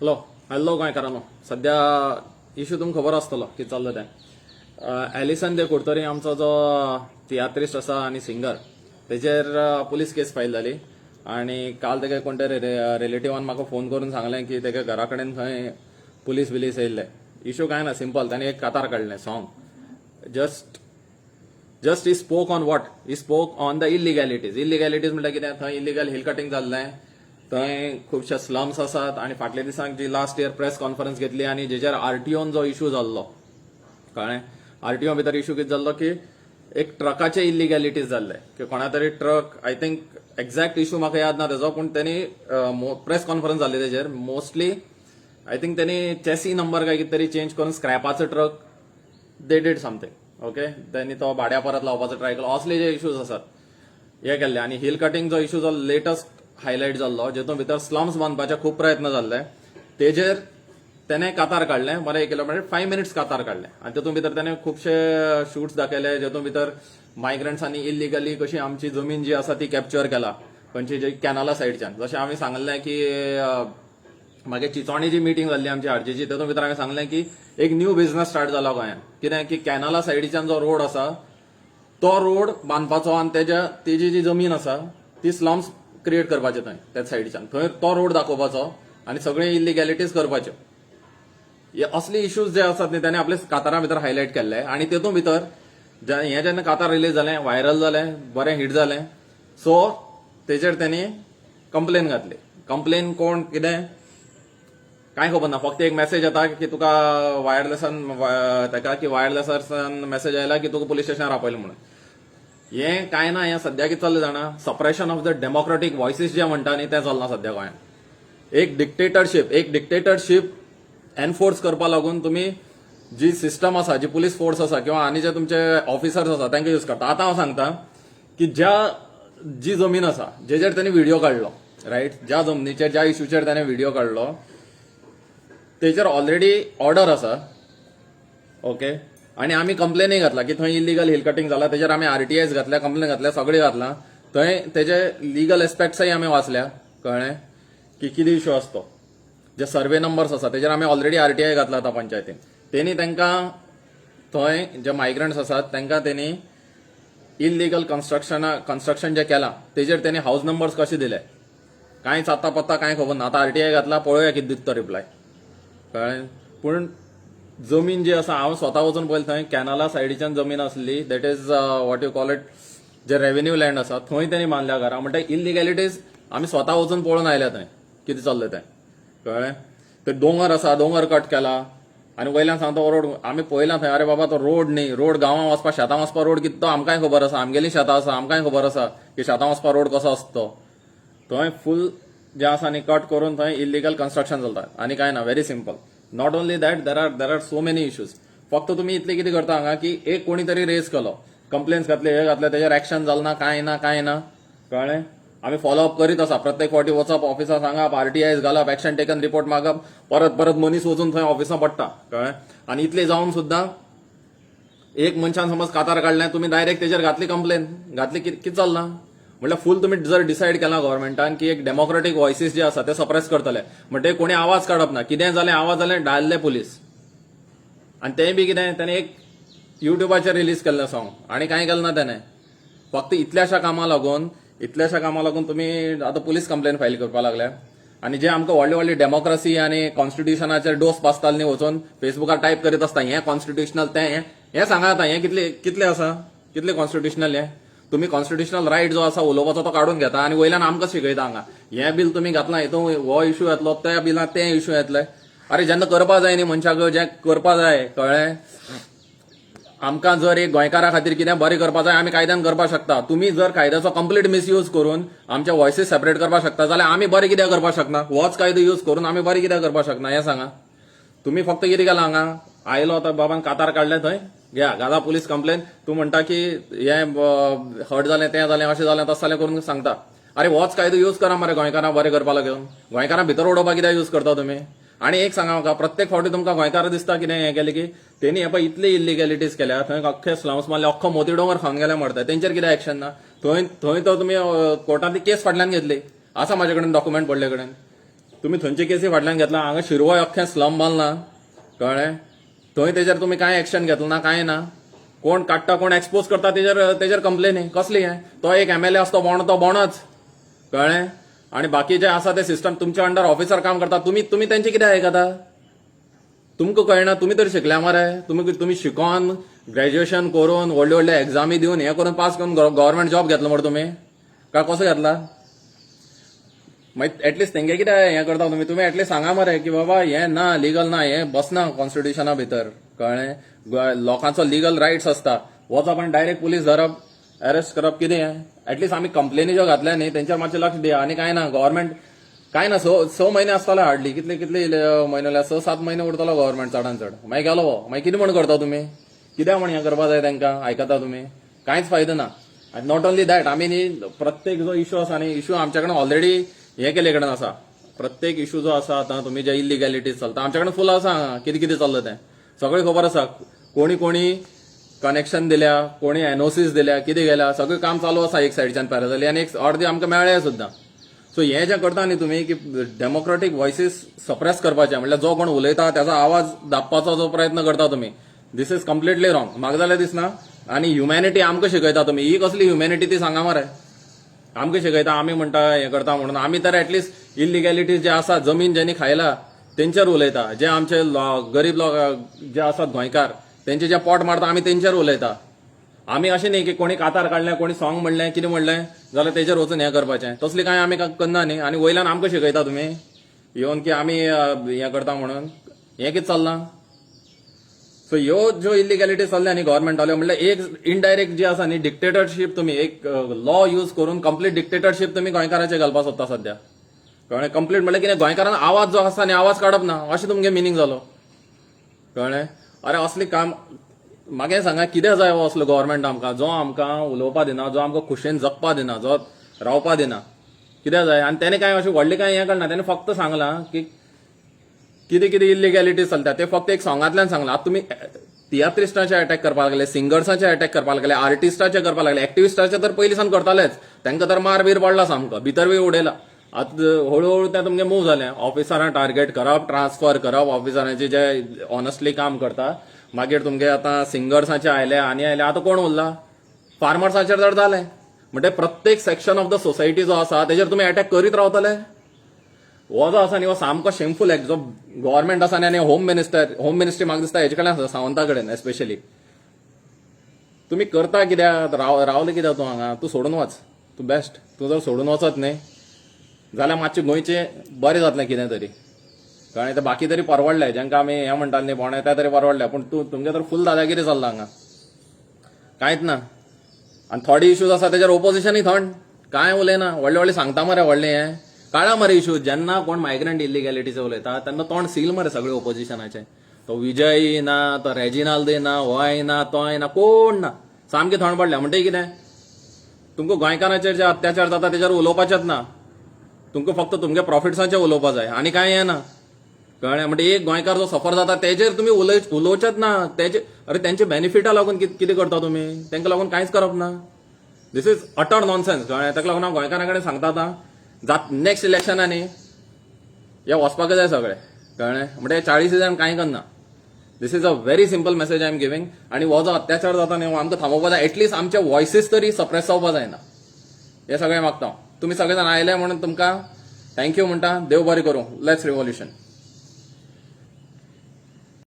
Hello hello गोंयकारांनो, सध्या issue तुमकां खबर आसतलो कितें चल्लां तें. एलिसन दे कुडतरी आमचो जो तियात्रिस्ट आसा आनी सिंगर, तेजेर पुलीस केस फायल जाली आनी काल तेगे कोण तरी रिलेटिवान म्हाका फोन करून सांगलें की तेगे घरा कडेन खंय पुलीस बिलीस येयल्ले. इशू कांय ना, सिंपल. ताणें एक कातार काडलें, song. Just he spoke on what? He spoke on the illegalities. Illegalities म्हणल्यार कितें? थंय इलिगल हिल कटिंग जाल्लें, थंय खुबशे स्लम्स आसात आनी फाटल्या दिसांक जी लास्ट इयर प्रेस कॉन्फरन्स घेतली आनी जेचेर आरटीओन जो इशू जाल्लो, कळ्ळें? आरटीओ भितर इशू कितें जाल्लो की एक ट्रकाचे इलिगॅलिटीज जाल्ले की कोणा तरी truck, I think exact issue म्हाका याद ना तेजो, पूण तेणी प्रेस कॉन्फरन्स जाल्ली तेजेर. मोस्टली I think तेणी चॅसी नंबर काय कितें तरी चेंज करून स्क्रॅपाचो truck they did something, okay? त्यांनी तो भाड्या परत लावपाचो ट्राय केलो. असले जे इश्यूज आसात हे केल्ले आनी हिल कटिंग जो इश्यू जो लेटस्ट हायलायट जाल्लो, जेतून भितर स्लम्स बांदपाचे खूब प्रयत्न जाल्ले, तेजेर तेणे कातार काडलें. बरें केलो म्हणजे 5 मिनिट्स कातार काडलें आनी तेतून भितर तेणे खुबशे शूट्स दाखयले, जेतून भितर मायग्रंट्सांनी इलिगली कशी आमची जमीन जी आसा ती कॅप्चर केला, खंयची जी कॅनला सायडच्यान. जशें आमी सांगलें की मागीर चिचोणी जी मिटींग जाल्ली आमची आरजीची, तेतून भितर हांवें सांगलें की एक न्यू बिझनस स्टार्ट जाला गोंयांत. कितें की कॅनला सायडीच्यान जो रोड आसा तो रोड बांदपाचो आनी तेज्या तेजी जी जमीन आसा ती स्लम्स क्रिएट करपाचे थंय त्या सायडीच्यान, थंय तो रोड दाखोवपाचो आनी सगळे इलिगॅलिटीज करपाच्यो. हे असले इश्यूज जे आसात न्ही, ताणें आपले कातारा भितर हायलायट केल्ले. आनी तेतून भितर हें जेन्ना कातार रिलीज जालें, व्हायरल जालें, बरें हिट जालें, सो तेजेर तेणी कंप्लेन घातली. कंप्लेन कोण कितें कांय खबर ना. फक्त एक मेसेज येता की तुका वायरलेसान ताका की वायरलेसान मेसेज आयला की तुका पुलीस स्टेशनार आपयलें म्हणून. हें कांय ना. हें सद्या कितें चल्लें जाणा? Suppression of the democratic voices जे म्हणटा न्ही, तें चल्लां सद्या गोंयांत. एक डिक्टेटरशीप एनफोर्स करपा लागून तुमी जी सिस्टम आसा, जी पुलीस फोर्स आसा किंवा आनी जे तुमचे ऑफिसर्स आसा, तांकां यूज करता. आतां हांव सांगता की जी जमीन आसा जेचेर तेणी व्हिडिओ काडलो, रायट, ज्या जमनीचेर, ज्या इशूचेर ताणें व्हिडिओ काडलो, तेचेर ऑलरेडी ऑर्डर आसा, ओके? आणि आमी कंप्लेनय घातला की थंय इलिगल हिल कटिंग जाला. तेजेर आमी आरटीआयज घातल्या, कंप्लेन घातल्या, सगळे घातला. थंय तेजे लिगल एस्पेक्ट्सय आमी वाचल्या, कळ्ळें, की कितें इशू आसा तो. जे सर्वे नंबर्स आसा तेजेर आमी ऑलरेडी आरटीआय घातला आतां पंचायतीन. तेणी तांकां थंय जे मायग्रंट्स आसात तांकां तेणी इलिगल कन्स्ट्रक्शन जे केलां तेजेर तेणी हाऊस नंबर्स कशे दिले, कांयच आतां पत्ता कांय खबर ना. आतां आरटीआय घातला, पळोवया कितें दिता तो रिप्लाय, कळ्ळें? पूण जमीन जी आसा, हांव स्वता वचून पळयलें, थंय कॅनला सायडीच्यान जमीन आसली, that is what you call it, J revenue land आसा थंय तेणी बांदल्या घरां. म्हणटा इलिगॅलिटीज आमी स्वता वचून पळोवन आयल्या थंय कितें चल्लें तें, कळ्ळें? ते दोंगर आसा, दोंगर कट केला आनी वयल्यान सांगता हो रोड. आमी पळयला थंय, अरे बाबा, तो रोड न्ही. रोड गांवां वचपा, शेतां वचपा रोड कितें तो आमकांय खबर आसा. आमगेली शेतां आसा, आमकांय खबर आसा की शेतां वचपा रोड कसो आसता तो. थंय फूल जे आसा न्ही, कट करून थंय इलिगल कन्स्ट्रक्शन चलता आनी कांय ना. Very simple. Not only that, there are so many issues. फक्त तुमी इतले कितें करता हांगा की एक कोणी तरी रेज केलो, कंप्लेन्स घातले, हे घातले, तेजेर एक्शन जालें ना, कांय ना, कांय ना, कळ्ळें? आमी फॉलो अप करीत आसा. प्रत्येक फावटी वचप, ऑफिसार सांगप, आरटीआयज घालप, एक्शन टेकन रिपोर्ट मागप, परत परत मनीस वचून थंय ऑफिसां पडटा, कळ्ळें? आनी इतले जावन सुद्दां एक मनशान समज कातार काडलें, तुमी डायरेक्ट तेजेर घातली, कंप्लेन घातली. कितें चल्लां म्हटल्यार फूल तुमी जर डिसायड केलां गव्हर्मेंटान की एक डेमोक्रेटीक वॉयसीस जे आसा ते सप्रेस करतले, म्हणटे कोणी आवाज काडप ना. कितें जालें, आवाज जालें, धाडले पुलीस. आनी तें बी कितें, तेणें एक युट्यूबाचेर रिलीज केल्लें सॉंग आनी कांय केलें ना तेणें. फक्त इतल्याशा कामां लागून तुमी आतां पुलीस कंप्लेन फायल करपाक लागल्या. आनी जे आमकां व्हडली व्हडली डेमोक्रसी आनी कॉन्स्टिट्युशनाचेर डोस पासताले न्ही, वचून फेसबुकार टायप करीत आसता हें कॉन्स्टिट्युशनल तें हें, हें सांगा आतां, हें कितले कितले आसा, कितले कॉन्स्टिट्युशनल हें? तुमी कॉन्स्टिट्युशनल रायट जो आसा उलोवपाचो तो काडून घेता आनी वयल्यान आमकां शिकयता हांगा, हें बील तुमी घातलां, हितून हो इशू येतलो, त्या बिलांत तें इशू येतले. अरे, जेन्ना करपा जाय न्ही मनशाक, जें करपा जाय, कळ्ळें, आमकां जर एक गोंयकारा खातीर कितें बरें करपा जाय, आमी कायद्यान करपाक शकता. तुमी जर कायद्याचो कंप्लीट मिसयूज करून आमचे वॉयसीस सेपरेट करपाक शकता जाल्यार आमी बरें कित्याक करपाक शकना? होच कायदो यूज करून आमी बरें कित्याक करपाक शकना, हें सांगा. तुमी फक्त कितें केलां हांगा? आयलो आतां बाबान कातार काडलें, थंय घ्या घाला पुलीस कंप्लेन. तूं म्हणटा की हें हर्ट जालें, तें जालें, अशें जालें, तशें जालें करून सांगता. अरे, होच कायदो यूज करा मरे गोंयकारां बरें करपा लागून. गोंयकारां भितर उडोवपाक कित्याक यूज करता तुमी? आनी एक सांगा म्हाका, प्रत्येक फावटी तुमकां गोंयकार दिसता कितें हें केलें की तेणी हे पळय इतले इलिगॅलिटीज केल्या, थंय अख्खे स्लम्स मारले, अख्खो मोती डोंगर खावन गेले मरता, तेंचेर कितें एक्शन ना? थंय थंय तर तुमी कोर्टांतली केस फाटल्यान घेतली आसा. म्हाजे कडेन डॉक्युमेंट पडले कडेन. तुमी थंयचे केसी फाटल्यान घेतला. हांगा शिरवय अख्खें स्लम बांदला, कळ्ळें? थंय तेजेर तुमी कांय एक्शन घेतलं ना, कांय ना. कोण काडटा, कोण एक्सपोज करता, तेजेर कंप्लेनी कसली? हें तो एक एमएलए आसा, तो बोणो, तो बोणोच, कळ्ळें? आणि बाकी जे आसा ते सिस्टम, तुमच्या अंडर ऑफिसर काम करता. तुमी तेंचे कितें आयकता? तुमकां कळना? तुमी तर शिकल्या मरे. तुमी शिकोन, ग्रॅज्युएशन करून, व्हडले व्हडले एग्जामी दिवन, हें करून, पास करून गव्हर्मेंट जॉब घेतलो मरे तुमी, काय कसो घेतला? मागीर एटलिस्ट तेंगे कितें हें करता तुमी? तुमी एटलिस्ट सांगा मरे की बाबा, हें ना, लिगल ना, हें बसना कॉन्स्टिट्युशना भितर, कळ्ळें? लोकांचो लिगल रायट्स आसता. वचप आनी डायरेक्ट पुलीस धरप, अरेस्ट करप, कितें हें? एटलिस्ट आमी कंप्लेनी ज्यो घातल्या न्ही, तेंचेर मातशें लक्ष दिया. आनी कांय ना गव्हर्मेंट, कांय ना. 6 म्हयने आसतले हार्डली. कितले कितले म्हयने उरले? 6-7 म्हयने उरतलो गव्हर्मेंट चडान चड. मागीर गेलो हो. मागीर कितें म्हण करता तुमी? कित्याक म्हण हें करपा जाय? तांकां आयकता तुमी? कांयच फायदो ना. आनी not only that, आमी न्ही प्रत्येक जो इशू आसा न्ही, इशू आमच्या कडेन ऑलरेडी हे केले कडेन आसा. प्रत्येक इशू जो आसा, आतां तुमी जे इलिगॅलिटीज चलता, आमच्या कडेन फूल आसा हांगा. कितें कितें चल्लां तें सगळें खबर आसा. कोणी कोणी कनेक्शन दिल्या, कोणी एनओसीस दिल्या, कितें गेल्या, सगळें काम चालू आसा एक सायडच्यान पॅरलली आनी एक अर्दी आमकां मेळ्ळें सुद्दां. सो हें जें करता न्ही तुमी की डेमोक्रेटीक वॉयसीस सप्रेस करपाचें, म्हणल्यार जो कोण उलयता त्याचो आवाज दाबपाचो जो प्रयत्न करता तुमी, this is completely wrong म्हाका जाल्यार दिसना. आनी ह्युमॅनिटी आमकां शिकयता तुमी, ही कसली ह्युमॅनिटी ती सांगा मरे. आमकां शिकयता, आमी म्हणटा हें करता म्हणून. आमी तर एटलिस्ट इलिगॅलिटीज जे आसा, जमीन ज्यांनी खायला तेंचेर उलयता. जे आमचे गरीब लोक जे आसात गोंयकार, तेंचे जे पोट मारता, आमी तेंचेर उलयता. आमी अशें न्ही की कोणी कातार काडलें, कोणी सॉंग म्हणलें, कितें म्हणलें जाल्यार तेजेर वचून हें करपाचें. तसली कांय आमी करना न्ही. आनी वयल्यान आमकां शिकयता तुमी येवन की आमी हें करता म्हणून. हें कितें चल्लां? सो ह्यो ज्यो इलिगॅलिटी चल्ल्या न्ही गव्हर्मेंटाल्यो, म्हणल्यार एक इनडायरेक्ट जी आसा न्ही डिक्टेटरशीप, तुमी एक लॉ यूज करून कंप्लीट डिक्टेटरशीप तुमी गोंयकाराचेर घालपाक सोदता सध्या, कळ्ळें? कंप्लीट म्हणल्यार कितें, गोंयकारान आवाज जो आसा न्ही, आवाज काडप ना, अशें तुमगें मिनींग जालो, कळ्ळें? अरे, असलें काम म्हाका सांगा, कितें जाय हो असलो गव्हर्मेंट आमकां, जो आमकां उलोवपा दिना, जो आमकां खुशेन जगपा दिना, जो रावपा दिना? कितें जाय? आनी तेणे कांय अशें व्हडलें कांय हें करना. तेणे फक्त सांगलां की कितें कितें इलिगॅलिटी चलता, ते फक्त एक सॉंगांतल्यान सांगलां. आतां तुमी तियात्रिस्टांचे अटॅक करपाक लागले, सिंगर्साचे अटॅक करपाक लागले, आर्टिस्टाचे करपाक लागले. एक्टिविस्टाचे तर पयलीं सावन करतालेच. तांकां तर मार बीर पडला सामको, भितर बी उडयला. आतां हळूहळू तें तुमगें मूव जालें. ऑफिसरां टार्गेट करप, ट्रान्सफर करप ऑफिसरांचे जे ऑनेस्टली काम करता. मागीर तुमगे आतां सिंगर्साचे आयले आनी आयले. आतां कोण उरला? फार्मर्साचेर तर जालें. म्हणजे प्रत्येक सेक्शन ऑफ the society जो आसा, तेजेर तुमी अटॅक करीत रावतले. हो जो आसा न्ही, हो सामको शेमफूल एक्ट जो गव्हर्मेंट आसा न्ही. आनी होम मिनिस्टर, होम मिनिस्ट्री म्हाका दिसता हेजे कडेन आसा, सावंता कडेन एस्पेशली. तुमी करता कित्याक? रावले कित्याक तूं हांगा? तूं सोडून वच, तूं बेस्ट. तूं जर सोडून वचत न्ही जाल्यार मातशें गोंयचें बरें जातलें कितें तरी, कळ्ळें? ते बाकी तरी परवडले, जांकां आमी हें म्हणटाले न्ही बोणे, ते तरी परवडले. पूण तूं, तुमगें तर फूल दादागिरी चल्ला हांगा, कांयच ना. आनी थोडे इश्यूज आसा, तेजेर ओपोजिशनूय थंड, कांय उलयना. व्हडले व्हडले सांगता मरे, व्हडले हें काडा मरे इश्यूज. जेन्ना कोण मायग्रंट इलिगॅलिटीचे उलयता, तेन्ना तोंड सील मरे सगळे ओपोजिशनाचे. तो विजय ना, तो रेजिनाल्दय ना, होय ना, तोय ना, कोण ना, सामके थंड पडल्या. म्हणटे कितें, तुमकां गोंयकारांचेर जे अत्याचार जाता तेजेर उलोवपाचेच ना. तुमकां फक्त तुमगे प्रॉफिट्सांचेर उलोवपा जाय आनी कांय हें ना, कळ्ळें? म्हणजे एक गोंयकार जो सफर जाता, तेजेर तुमी उलोवचेच ना. तेजे, अरे, तेंचे बेनिफिटा लागून कितें करता तुमी? तांकां लागून कांयच करप ना. This is utter nonsense, कळ्ळें? ताका लागून हांव गोंयकारां कडेन सांगता, आतां जात नेक्स्ट इलेक्शनांनी हे वचपाक जाय सगळे, कळ्ळें? म्हणजे 40 जाण कांय करना. This is a very simple message I am giving. आनी हो जो अत्याचार जाता न्ही, हो आमकां थांबोवपा जाय. एटलिस्ट आमचे वॉयसीस तरी सप्रेस जावपा जायना, हे सगळें मागता हांव. तुमी सगळे जाण आयले म्हणून तुमकां thank you म्हणटा. देव बरें करूं. Let's revolution.